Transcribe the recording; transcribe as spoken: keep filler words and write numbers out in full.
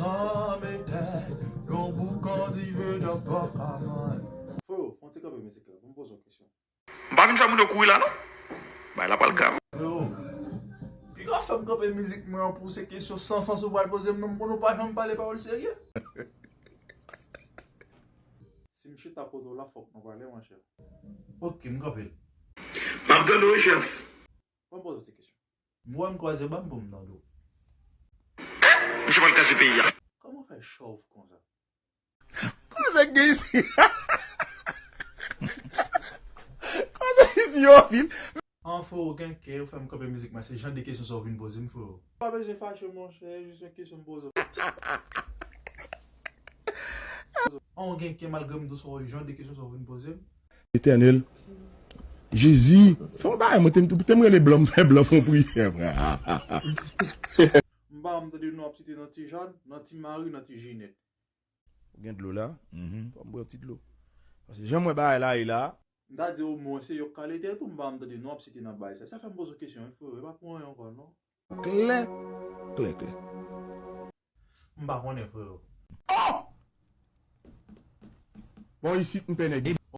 An medal, yon boukan dive nan bòkaman. Freo, fè yon ti kanpe mizik la, pou m poze yon kesyon. M pa vin fè moun yo kouri la non. Bagay la pral grav. Freo, piga fè m kanpe mizik mwen an pou se kesyon san sans ou pral poze m non, m konnen w pa janm pale pawòl serye. Si m chita kote w la, fòk nou pale, monchè. Ok, m kanpe l. M ap tande w, chèf. Ban m poze w ti kesyon. M wè m kwaze ba m pou m tande w. Misye pral kraze peyi a. Kòman w fè chòv konsa? Kòman sa k gen isi? Kòman sa isi yo vin? An freo, w gen kè, ou fè m kanpe mizik mwen, se jan de kesyon sa w vin poze m, freo. Pa bezwen fache, monchè, e jis yon kesyon m poze w. An, w gen kè malgre m dous, jan de kesyon sa w vin poze m. Etènèl, Jezi, fè yon bagay, mwen te, te m rele blan, m fè blan fè yon priyè, frè. M pa m tande nou ap site nan ti Jan, nan ti Mari, nan ti Jinèt. Ou gen dlo la? Mhm. Fò m bwè yon ti dlo. Paske jan mwen bagay la ye la. M ta di omwen se yo k kale tèt ou, m pa m tande nou ap site nan bagay sa. Sa fè m poze w kesyon, wi, freo, e pa pou anyen ankò, non. Klè, klè, klè. M pa konnen, freo. Bon, isit, m pè nèg.